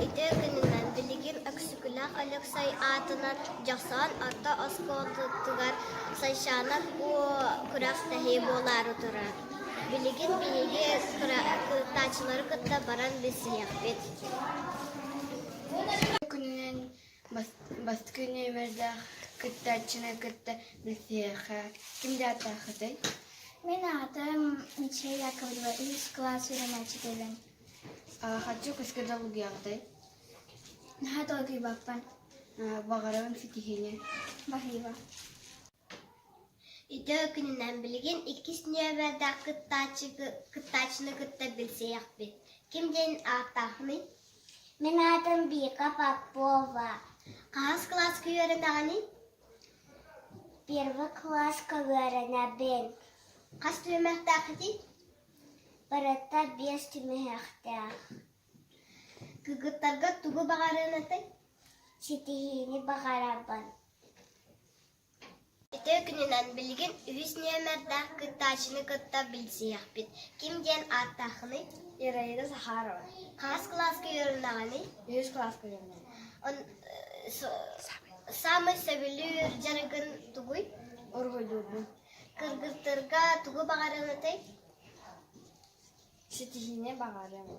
Ити күнүнэн билигин Өксөкүлээх Өлөксөй аатынан Дьохсоон орто оскуолатыгар Сайшана Куо күрэхтэһии буолаары турар. Билигин биһиги кыттааччылары кытта баран билсиһиэхпит. Күнүнэн бастакы нүөмэрдээх кыттааччыны кытта билсиэххэ. Ким дьааттааххытый? Мин аатым Мичия Яковлева, үһүс кылаас үөрэнээччитэбин. Хаччы көскө долгуйаҕытый? Наһаа долгуйбаппын. Баҕарабын ситиһиини. Баһыыба. Үтүө күнүнэн билигин иккис нүөмэрдээх кыттааччыны кытта билсиэхпит. Ким диэн ааттаахыный? Мин аатым Вика Попова. Хаһыс кылааска үөрэнэҕиний? Первый кылааска үөрэнэбин. Хас түһүмэхтээххитий? Барыта биэс түмүһэхтээх. Кыргыттарга тугу баҕарыан этэй? Ситиһиини баҕарабын. Үтүө күнүнэн билигин үһүс нүөмэрдээх кыттааччыны кытта билсиэхпит. Ким диэн ааттааххыный? Ираида Захарова. Хаһыс кылааска үөрэнэҕиний? Үһүс кылааска үөрэнэбин. Саамай сөбүлүүр дьарыгын тугуй? Уруһуйдуурбун. Кыргыттарга тугу баҕарыан этэй? Ситиһиини баҕарыам.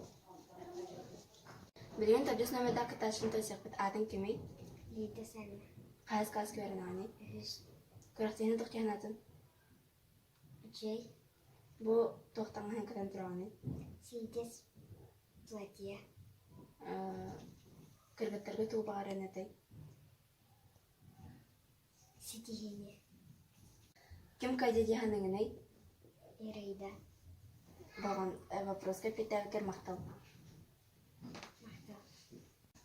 Билигин төрдүс номердаах кыттааччыны тойсуохпут. Аатыҥ кимий? Лида Санна. Хаһыс кылааска үөрэнэҕиний? Үһүс. Күрэхтэһиини туох диэн аатын? Үчүгэй. Бу туох таҥаһын кэтэн тураҕыный? Сиидис платье. Кыргыттарга тугу баҕарыан этэй? Ситиһиини. Ким кайда дии саныыгыный? Ираида. Болҕом вопроска эппиэттээбиккэр махтал. Махтал.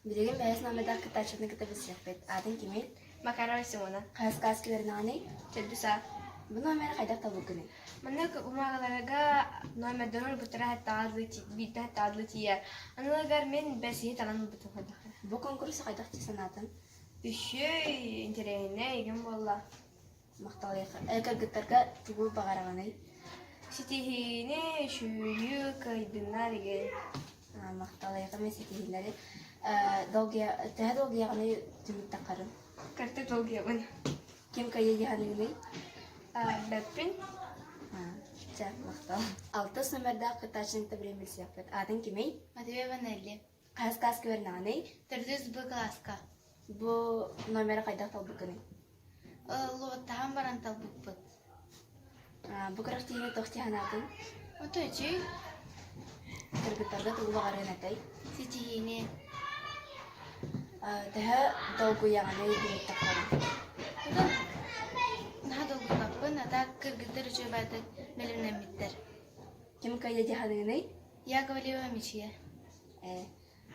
Билигин бэйэс номердаах кыттааччыны кытта билсиэхпит. Аатыҥ кимий? Макарова Симона. Хаһыс кылааска үөрэнэҕиний? Төрдүс А. Бу номеры хайдах талбыккыный? Манна умагаларга номердарын ылбыттара хаттаҕа биирдэ хаттаҕа тиийэр. Аныгар мин бэсиһи талан ылбытым хайдах. Бу конкурсу хайдах санаатын? Үчүгэй, интэриэһинэй игин буолла. Махтал кыргыттарга тугу баҕараҕыный? Ситиһиини, үчүгэйи, кыайдыннар игин. Махтал эйиэхэ ситиһиилэри. Долгуйа, төһө долгуйаҕыный түмүктаххарын? Кырты долгуйабын. Ким кыайа дьаһаныгыный? Бэппин. Чэ, махтал. Алтыс номердаах кыттааччыны кытта билэн билсиэхпит. Аатыҥ кимий? Матвеева Нелли. Хаһыс кылааска үөрэнэҕиний? Төрдүс Б кылааска. Бу номеры хайдах талбыккыный? Луоттаһан баран талбыппыт. Бу күрэхтэһиини туох дии санаатыҥ? Ото үчүгэй. Кыргыттарга тугу баҕарыан этэй? Ситиһиини. Төһө долгуйаҕыный иһиттэххинэ? Наһаа долгуйбаппын, а так кыргыттар үчүгэй баайдык бэлэмнэммиттэр. Ким кыайда дии саныыгыный? Яковлева Мичия. Ээ,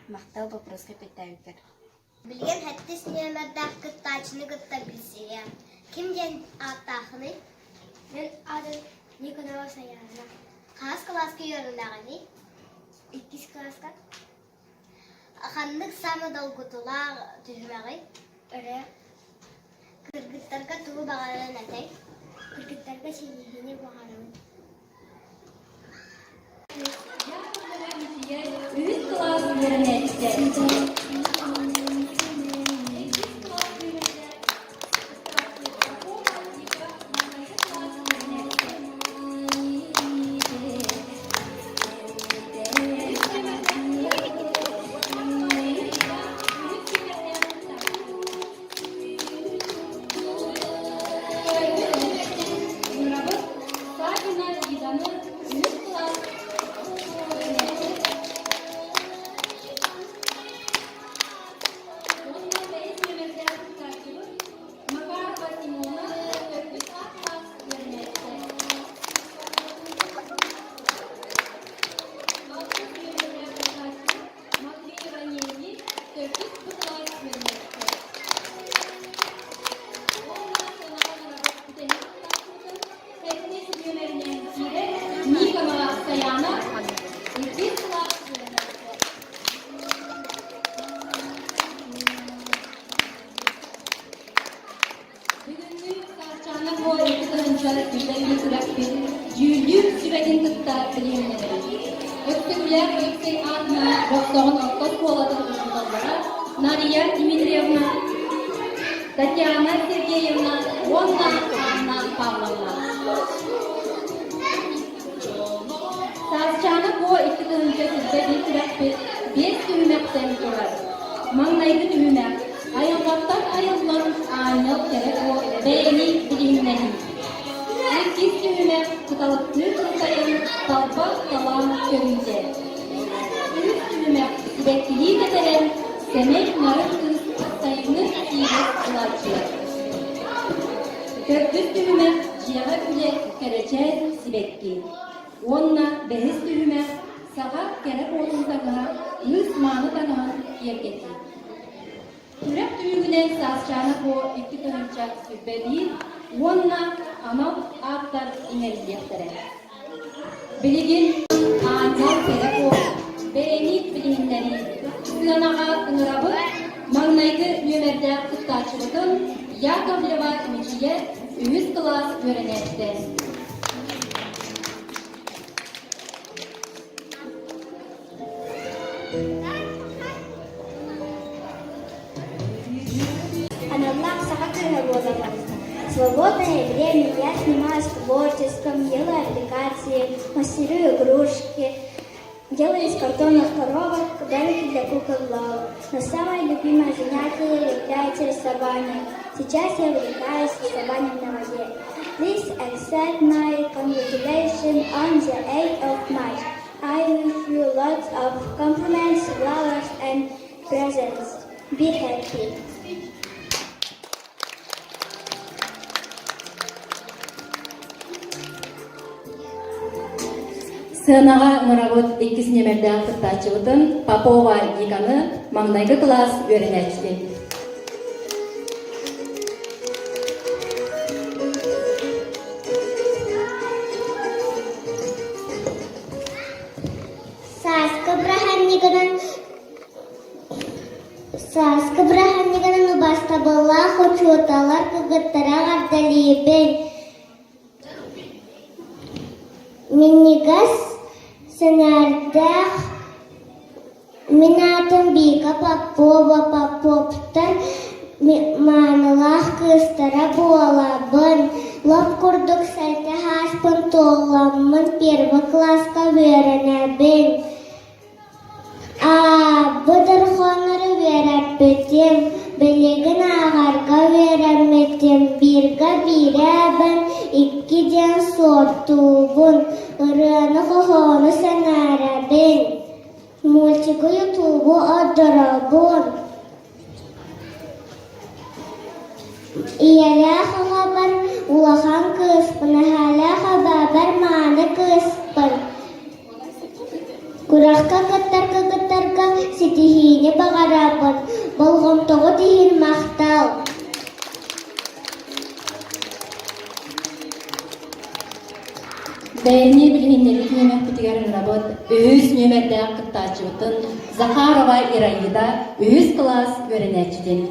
махтал боппуруоска эппиэттээбиккэр. Билигин сэттис нүөмэрдээх кыттааччыны кытта билсиһиэм. Ким диэн ааттаахыный? Мин аатым Никонова Саяна. Хаһыс кылааска үөрэнэҕиний? Иккис кылааска. Ханнык саамай долгутуулаах түһүмэҕий? Ырыа. Кыргыттарга тугу баҕарарын этэй? Кыргыттарга ситиһиини баҕарабын. Үһүс кылаас үөрэнээччитэ. Ыҥырабыт Саввина Лизаны үһүс кылаас үөрэнээччитэ. Өксөкүлээх Өлөксөй аатынан Дьохсоҕон орто оскуолатын учууталлара Нария Дмитриевна, Татьяна Сергеевна уонна Анна Павловна. Саасчаана Куо 2021 күрэхпит биэс түһүмэхтэн турар. Маҥнайгы түһүмэх айылҕаттан айыллан аанньал кэрэ куо бэйэни билиһиннэрии. Иккис түһүмэх кыталыктыы кылтайын талба талаан көрүүтэ. Үһүс түһүмэх сибэккилии тэтэрэн сэмэй нарын кыыс сайыҥҥы киирэр ылааччылар. Төрдүс түһүмэх дьиэҕэ үлэ кэрэчээн сибэкки. Уонна бэһис түһүмэх саха кэрэ куотун таҥаһа кыыс мааны таҥаһын киэргэтии. Күрэх түмүгүнэн Саасчаана Куо 2021 уонна анал ааттар иҥэриллиэхтэрэ. Билигин Аанньал Кэрэ Куо бэйэни билиһиннэрии сыанаҕа ыҥырабыт маҥнайгы нүөмэрдээх кыттааччыбытын Яковлева Мичийэ үһүс кылаас үөрэнээччитэ. Аналлаах саха кыыһа буолабын. Свободное время я занимаюсь творчеством, делаю аппликации, мастерю игрушки, делаю из картонных коробок домики для кукол Лол. Но самое любимое занятие является рисование. Сейчас я увлекаюсь рисованием на воде. Please accept my congratulations on the 8th of March. I wish you lots of compliments, flowers and presents. Be happy. Сыанаҕа ыҥырабыт иккис нүөмэрдээх кыттааччыбытын Попова Виканы маҥнайгы кылаас үөрэнээччитин. Сааскы бырааһынньыгынан Сааскы бырааһынньыгынан убаастабыллаах учууталлар кыргыттара эҕэрдэлиибин! Минньигэс сэнээрдээх Мин аатым Вика Попова, Поповтар маанылаах кыыстара буолабын. Лоп курдук сэттэ сааспын туолламмын первый кылааска үөрэнэбин. Аабы дорҕооннору үөрэппитим, билигин ааҕарга үөрэммитим, бииргэ биирээбин, икки диэн суортуубун, ырыаны-хоһоону сэҥээрэбин. Мультигы ютубу ордоробун. Ийэлээх аҕабар улахан кыыспын, эһээлээх эбээбэр мааны кыыспын. Күрэххэ кыттарга кыттарга ситиһиини баҕарабын, болҕомтоҕут иһин махтал! Бэйэни билиһиннэрбит нүөмэрбитигэр ыҥырабыт үһүс нүөмэрдээх кыттааччыбытын Захарова Ираида үһүс кылаас үөрэнээччитин.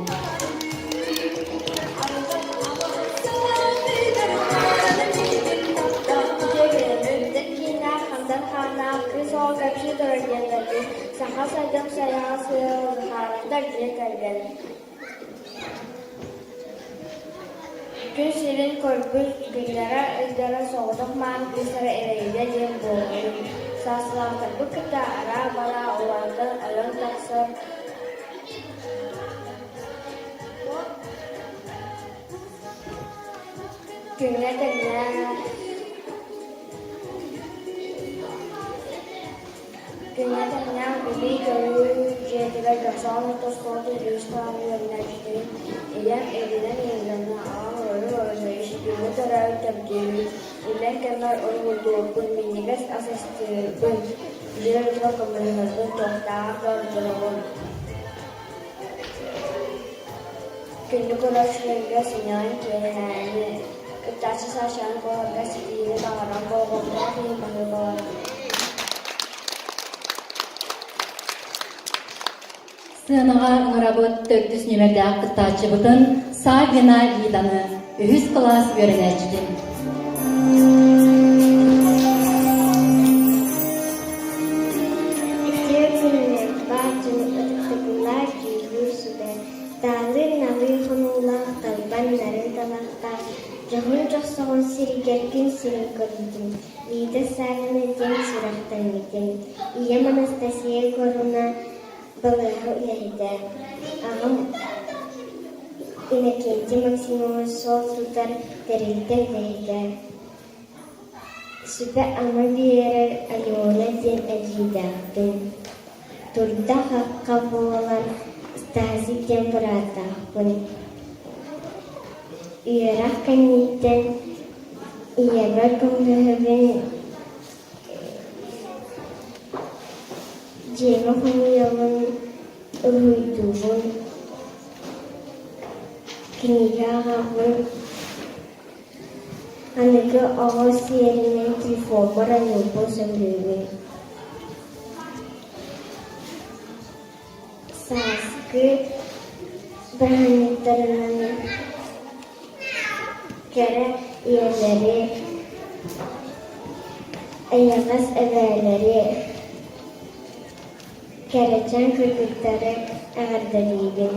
Саха сайдам сайаҕа сыал Захаровтар дьиэ кэргэн Күн сирин көрбүт күннэрэ-ыйдара соҕотох мааны кыыстара Ираида диэн буолбут. Сааскылаахтарбыт кытта араа-бараа улаатан ойон тахсар күҥҥэ тэҥнээх Күҥҥэ тэҥнээх билии-көрүү дьиэтигэр Дьохсоҕон орто оскуолатын үһүс кылааһын үөрэнээччитин ийэм Ирина Ниловна, аҕам Рою Борисович бииргэ төрөөбүт төрдүөбүт, иллэҥ кэммэр уруһуйдуурбун, минньигэс ас астыырбын, дьиэ үлэтигэр көмөлөһөрбүн туохтааҕар да ордоробун. Күндү көрөөччүлэргэ сынньалаҥ киэһээни, кыттааччы Сашаны буоларга ситиһиини баҕаран болҕомтолоох иһин баһыыбалаах. Сыанаҕа ыҥырабыт төрдүс нүөмэрдээх кыттааччыбытын Саввина Лиданы, үһүс кылаас үөрэнээччитин. Дьохсоҕон сиригэр күн сирин көрбүтүм, Лида Саввина диэн сүрэхтэммитим. Ийэм Анастасия Егоровна балыыһа үлэһитэ, аҕам Иннокентий Максимович суол тутар тэрилтэ үлэһитэ. Сүбэ-ама биэрэр Алена диэн эдьиийдээхпин. Турда-хахха буолан Стасик диэн бырааттаахпын. Үөрэх кэнниттэн ийэбэр көмөлөһөбүн, дьиэни хомуйабын, уруһуйдуубун, кинигэ ааҕабын. Аныгы оҕо сиэринэн телефоммар оонньуурбун сөбүлүүбүн. Сааскы бырааһынньыктарынан кэрэ ийэлэри, эйэҕэс эбээлэри, кэрэчээн кыргыттары эҕэрдэлиибин.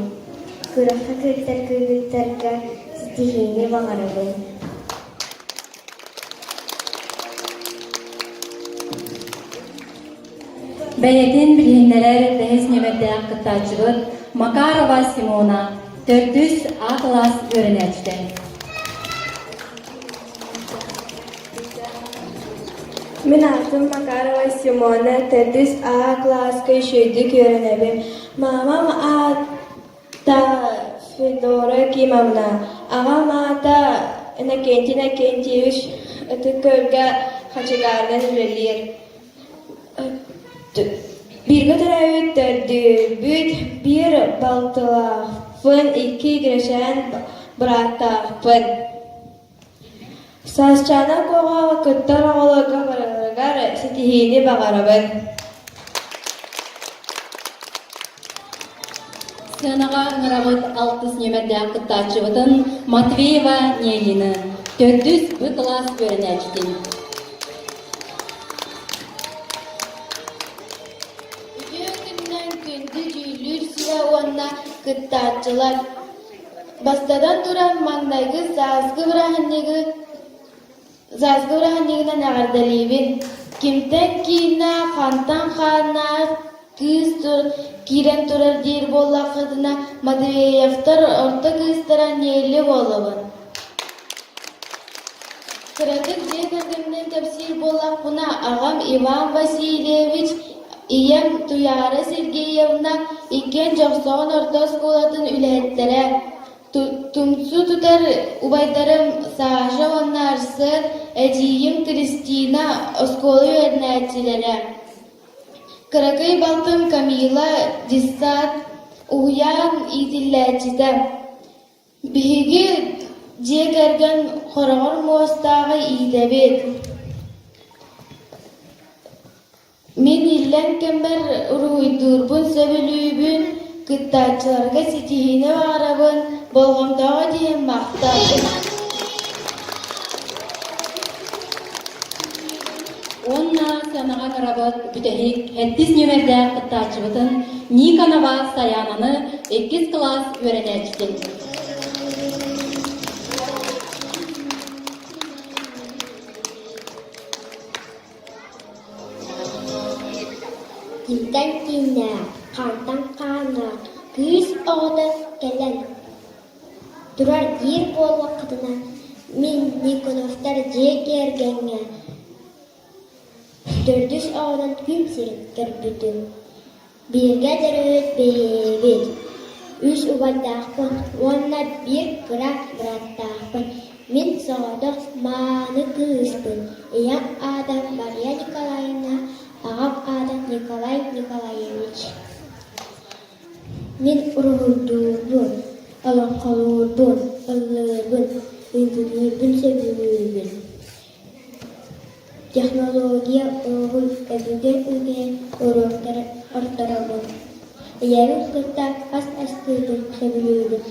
Күрэххэ кыттар кыргыттарга ситиһиини баҕарабын. Бэйэтин билиһиннэрэр бэһис нүөмэрдээх кыттааччыбыт Макарова Симона, төрдүс А кылаас үөрэнээччитэ. Мин аатым Макарова Симона, төрдүс А кылааска үчүгэйдик үөрэнэбин. Маамам аата Федора Кимовна, аҕам аата Иннокентий Иннокентьевич Ытык Күөлгэ хачыгаарынан үлэлиир. Бииргэ төрөөбүт төрдүбүт, биир балтылаахпын, икки игирэчээн бырааттаахпын. Саасчаана Куоҕа кыттар оҕолорго барыларыгар ситиһиини баҕарабын. Сыанаҕа ыҥырабыт алтыс нүөмэрдээх кыттааччыбытын Матвеева Неллины, төрдүс Б кылаас үөрэнээччитин. Үтүө күнүнэн күндү дьүүллүүр сүбэ уонна кыттааччылар! Бастатан туран, маҥнайгы сааскы бырааһынньыгы Сааскы бырааһынньыгынан эҕэрдэлиибин! Кимтэн кииннээх, хантан хааннаах кыыс киирэн турар диир буоллаххытына, Матвеевтар орто кыыстара Нелли буолабын. Кыратык дьиэ кэргэмминэн кэпсиир буоллахпына, аҕам Иван Васильевич, ийэм Туйаара Сергеевна иккиэн Дьохсоҕон орто оскуолатын үлэһиттэрэ. Тумсу тутар убайдарым Саша уонна Арсен, эдьиийим Кристина оскуола үөрэнээччилэрэ. Кыракый балтым Камила дьыссаат уһуйаан иитиллээччитэ. Биһиги дьиэ кэргэн хороҕор муостааҕы иитэбит. Мин иллэҥ кэммэр уруһуйдуурбун сөбүлүүбүн, кыттааччыларга ситиһиини баҕарабын, болҕомтоҕо иһин махтал. Уонна сыанаҕа ыҥырабыт бүтэһик сэттис нүөмэрдээх кыттааччыбытын Никонова Саянаны иккис кылаас үөрэнээччитин. Кимтэн кииннээх, хантан хааннаах кыыс оҕото кэлэн турар диир буоллаххытына, мин Никоновтар дьиэ кэргэҥҥэ төрдүс оҕонон күн сирин көрбүтүм. Бииргэ төрөөбүт бэйэбит, үс убайдаахпын уонна биир кыра бырааттаахпын. Мин соҕотох мааны кыыспын. Ийэм аата Мария Николаевна, аҕам аата Николай Николаевич. Мин уруһуйдуурбун, олоҥхолуурбун, ыллыырбын, үҥкүүлүүрбүн сөбүлүүбүн. Технология уруһуй өбүгэ үгэһин уруоктары ордоробун. Ийэбин кытта ас астыырбын сөбүлүүбүн,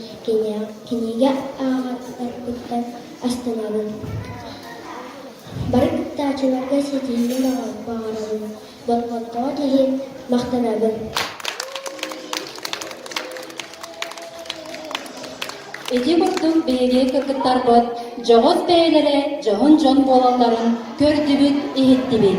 кинигэ ааҕарбыттан астынабын. Бары кыттааччыларга ситиһиини баҕарабын, болҕомтоҕут иһин махтанабын. Ити курдук биһиги кыргыттарбыт. дьоҕус бэйэлэрэ дьоһун дьон буолалларын көрдүбүт, иһиттибит.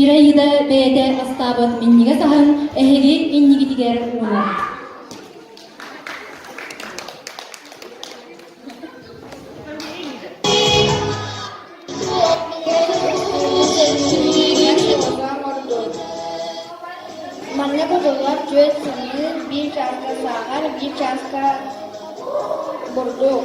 Ираида бэйэтэ астаабыт минньигэс аһын эһиги иннигитигэр уунар. Манна кутуллар түөрт самыыр, биир чааска саахар, биир чааска бурдук.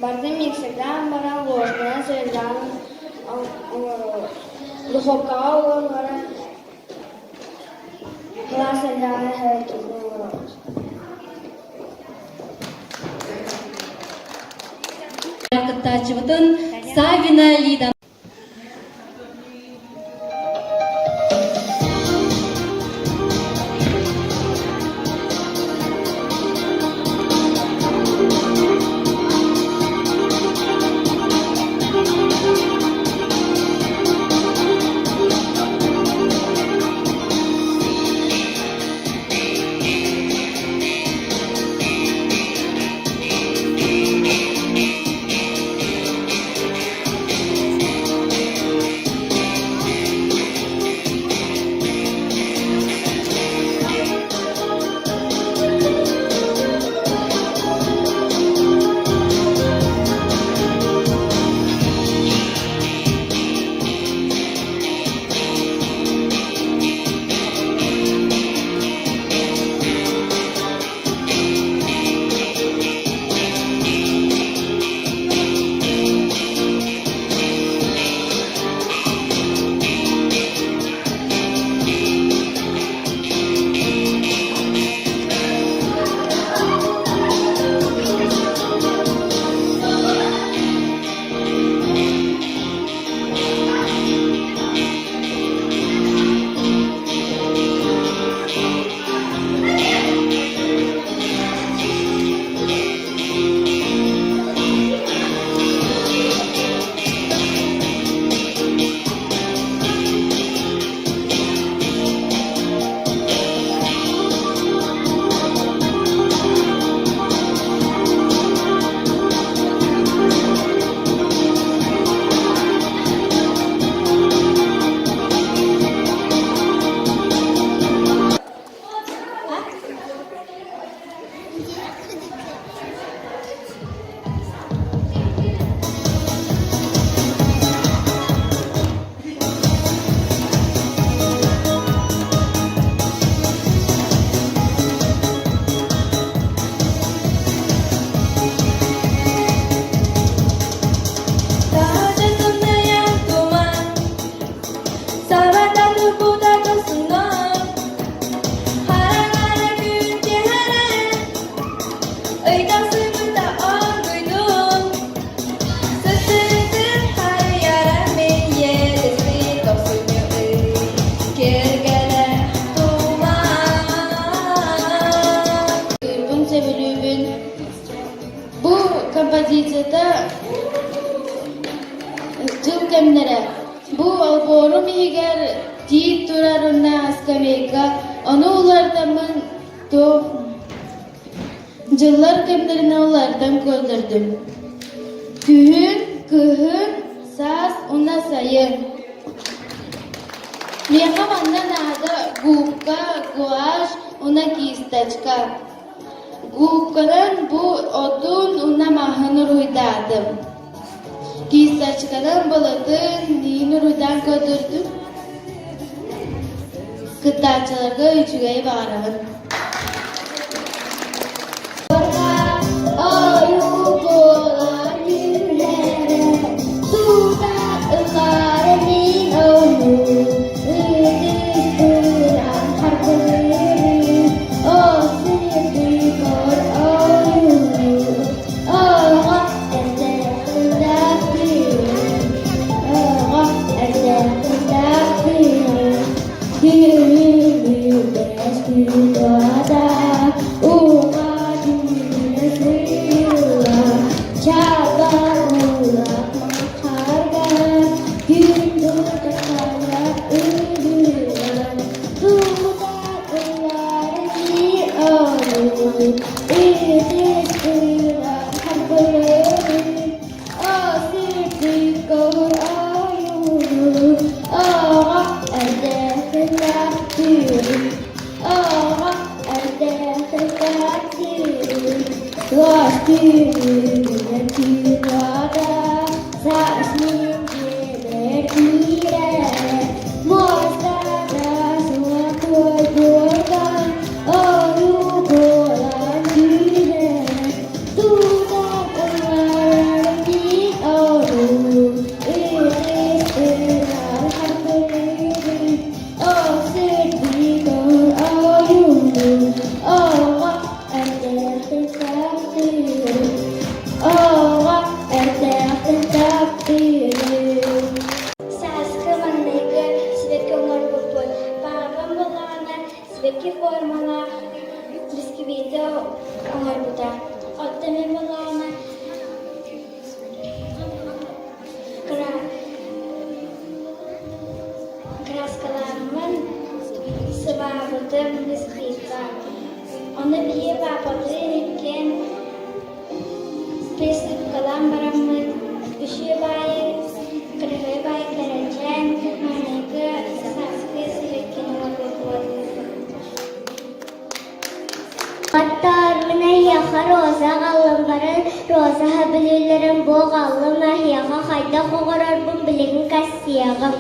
Барытын миксердээн баран ложканан сыыйдаан оҥоробут. Духуопкаҕа уган баран сылаас эрдэҕинэ эһэбитин оҥоробут. Кыттааччыбытын Савина Лида Кыырбын сөбүлүүбүн. Бу композицията дьыл кэмнэрэ. Бу олбуорум иһигэр тиит турар уонна скамейка. Ону уларытаммын туох дьыллар кэмнэринэн уларытан көрдөрдүм. Күһүн, кыһын, саас уонна сайын. Миэхэ манна наада губка, гуашь уонна кисточка. Губканан бу отун уонна маһын уруһуйдаатым. Кисточканан былытын, миин уруһуйдаан көрдөрдүм. Кыттааччыларга үчүгэйи баҕарабын. оҥорбутум скрипка. Ону биһиги паапалыын иккиэн присыпкалаан бараммыт үчүгэй баайы, кыракый баайы кэрэчээн, маҥнайгы сааскы сибэккини оҥорбуппут. Оттоор, мин эһиэхэ роза аҕаллым баран, роза сөбүлүүллэрин бу аҕаллым, эһиэхэ хайдах оҥорорбун билигин кэпсиэҕим.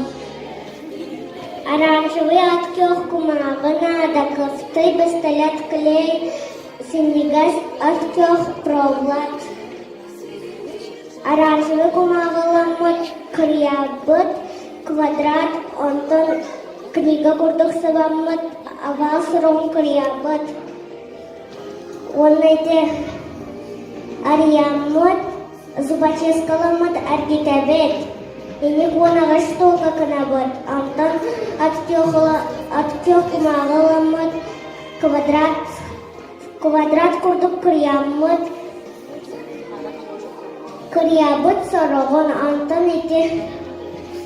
Оранжевый от күөх кумааҕы наада, кыптый пистолет клей, синньигэс от күөх провлад. Оранжевый кумааҕыламмыт кырыйабыт квадрат, онтон книга курдук сыбаммыт овал суругун кырыйабыт. Уонна ити арыйаммыт, зубочисткаламмыт эргитэбит. Инник 18 штука гынабыт. Онтон от күөх кумааҕыламмыт квадрат квадрат курдук кырыйаммыт Кырыйабыт сороҕун, онтон ити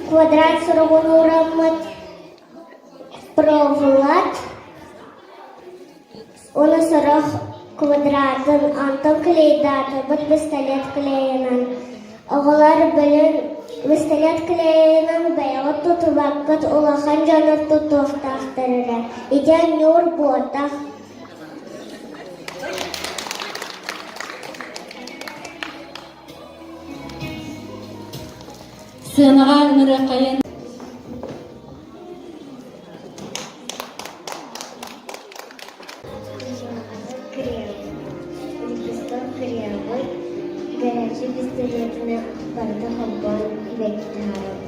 квадрат сороҕун уураммыт провлад уонна сорох квадратын, онтон клейдаатыбыт пистолет клейынан. Оҕолор бөлүн пистолет клейынан бэйэҕит тутубаккыт, улахан дьону тутуохтаахтар эрэ. Ити ньуур буотах. Сыанаҕа ыҥырыаххайын Лепесток кремовый, горячий пистолетынан барыта холбоон сибэкки таһаарабыт.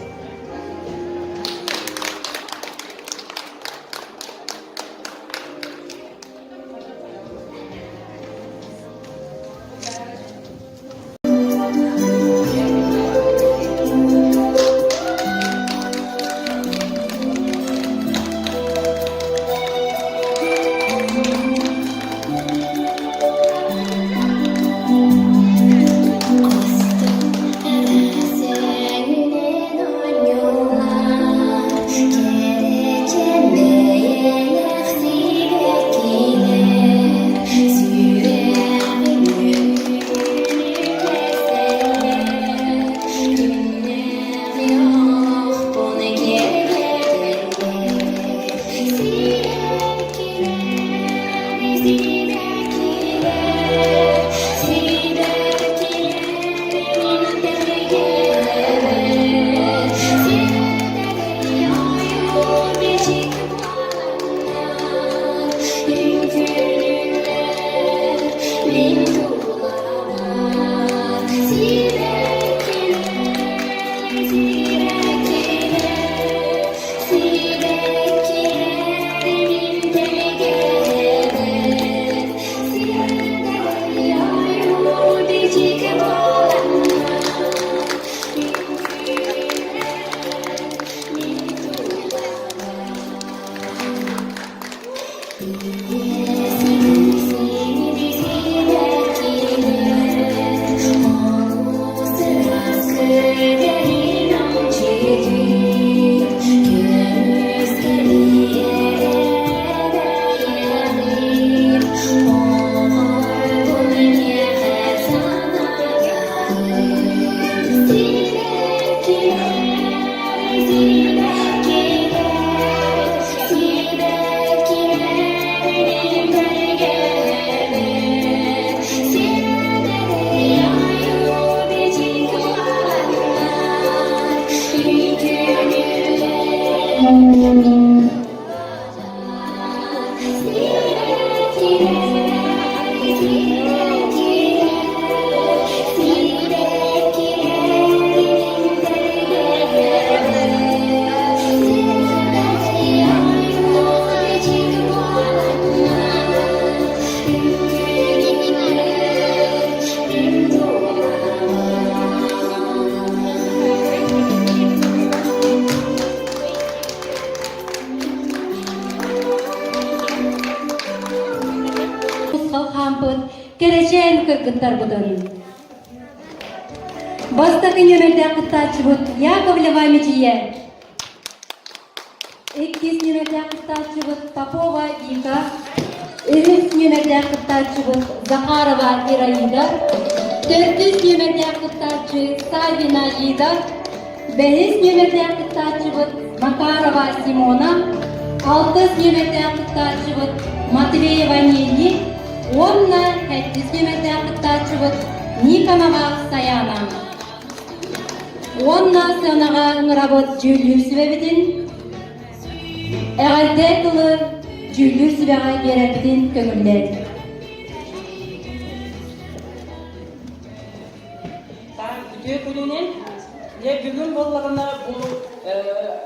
Хаампыт кэрэчээн кыргыттарбытын. Бастакы нүөмэрдээх кыттааччыбыт Яковлева Мичийэ. Иккис нүөмэрдээх кыттааччыбыт Попова Вика, үһүс нүөмэрдээх кыттааччыбыт Захарова Ираида, төрдүс нүөмэрдээх кыттааччы Савина Лида, бэһис нүөмэрдээх кыттааччыбыт Макарова Симона, алтыс нүөмэрдээх кыттааччыбыт Матвеева Нини уонна сэттис нүөмэрдээх кыттааччыбыт Никонова Саяна. Уонна сыанаҕа ыҥырабыт дьүүллүүр сүбэбитин, эҕэрдэ тылы дьүүллүүр сүбэҕэ биэрэрбитин көҥүллээн. Үтүө күнүнэн. Дьэ, бүгүн буоллаҕына бу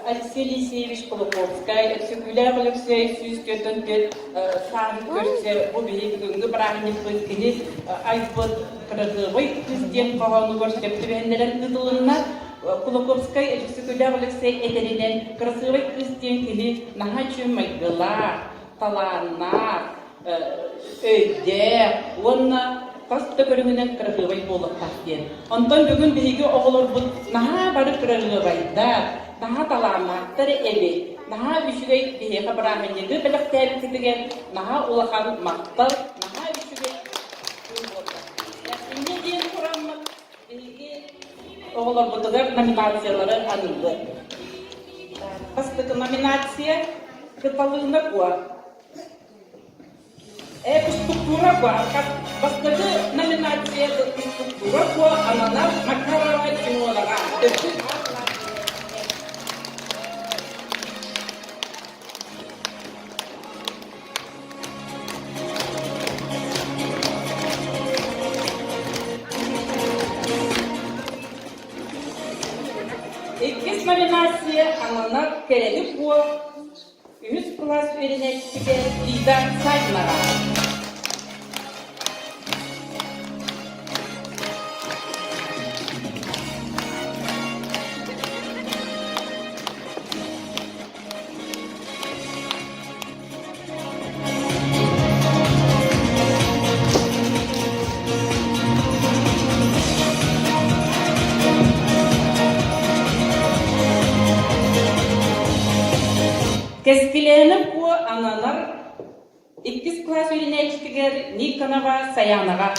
Алексей Елисеевич Кулаковскай, Өксөкүүлээх Өлөксөй 144 сааһын көрсө бу биһиги бүгүҥҥү бырааһынньыкпыт кини айбыт Кыраһыабай кыыс диэн хоһоонугар сөп түбэһиннэрэн ыытылынна. Кулаковскай Өксөкүүлээх Өлөксөй этэринэн Кырасыабай кыыс диэн кини наһаа үчүгэй майгылаах, талааннаах, өйдөөх уонна хас да көрүҥүнэн кыраһыабай буолуохтаах диэн. Онтон бүгүн биһиги оҕолорбут наһаа бары кыраһыабайдар, наһаа талааннаахтар эбит, наһаа үчүгэй биһиэхэ бырааһынньыгы бэлэхтээбиккитигэр наһаа улахан махтал, наһаа үчүгэй буолла. Инньэ диэн тураммыт биһиги оҕолорбутугар номинациялары аныыбыт. Бастакы номинация Кыталыына куо. Структура Бастакы номинация структура по ананар Макарова Тимонаҕа. Иккис номинация ананар Кэрэли Куо Үһүс кылаас үөрэнээччитэ Лида Савинова. Кэскилээнэ Куо ананар иккис кылаас үөрэнээччитигэр Никонова Саянаҕа.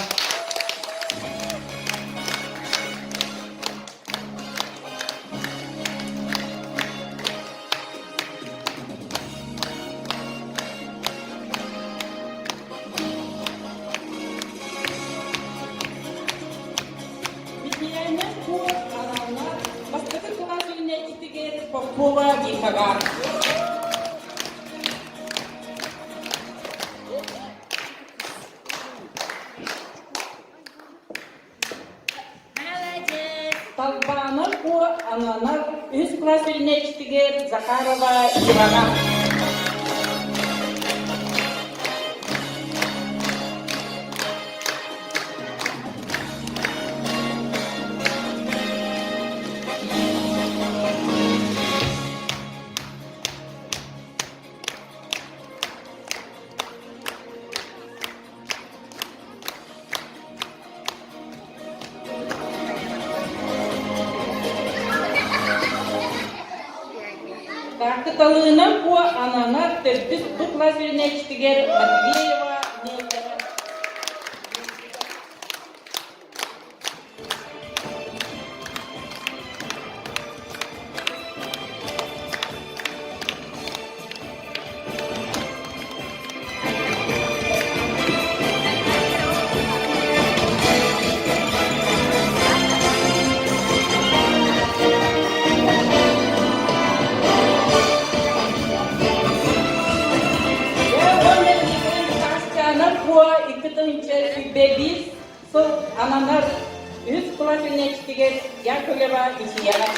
Микиэнэ Куо ананар бастакы кылаас үөрэнээччитигэр Попова Викаҕа. Талбаана Куо ананар үһүс кылаас үөрэнээччитигэр Захарова Иваҕа. Кыталыына Куо ананар төрдүс бу кылаас үөрэнээччитигэр Матвеева Неллера. Сыл ананар үһүс кылаас үүнээччитигэр Яковлева Мичийэҕэ.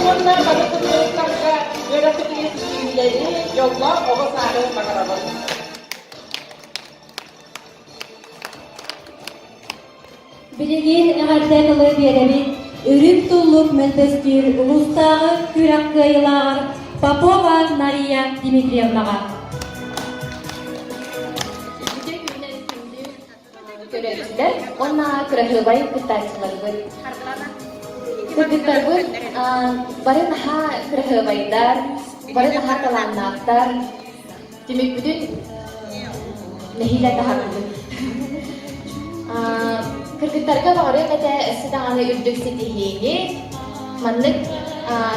Уонна бары. эйэни, дьоллоох оҕо сааһы баҕарабын. Билигин эҕэрдэ тылы биэрэбит Үрүҥ туллук мөлбөстүүр улуустааҕы күрэх кыайыылааҕар Попова Нария Дмитриевнаҕа. Үтүө күнүнэн күндү көрөөччүлэр уонна кыраһыабай кыттааччыларбыт. Кыргыттарбыт бары наһаа кыраһыабайдар, бары наһаа талааннаахтар. Түмүкпүтүн нэһиилэ таһардыбыт. Кыргыттарга баҕарыам этэ өссө даҕаны үрдүк ситиһиини, маннык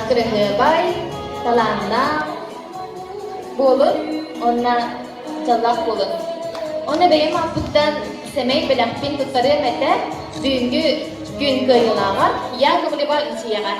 кыраһыабай, талааннаах буолун уонна дьоллоох буолун. Уонна бэйэм ааппыттан сэмэй бэлэхпин туттарыам этэ бүгүҥҥү күн кыайыылааҕар Яковлева Лүчүйэҕэ.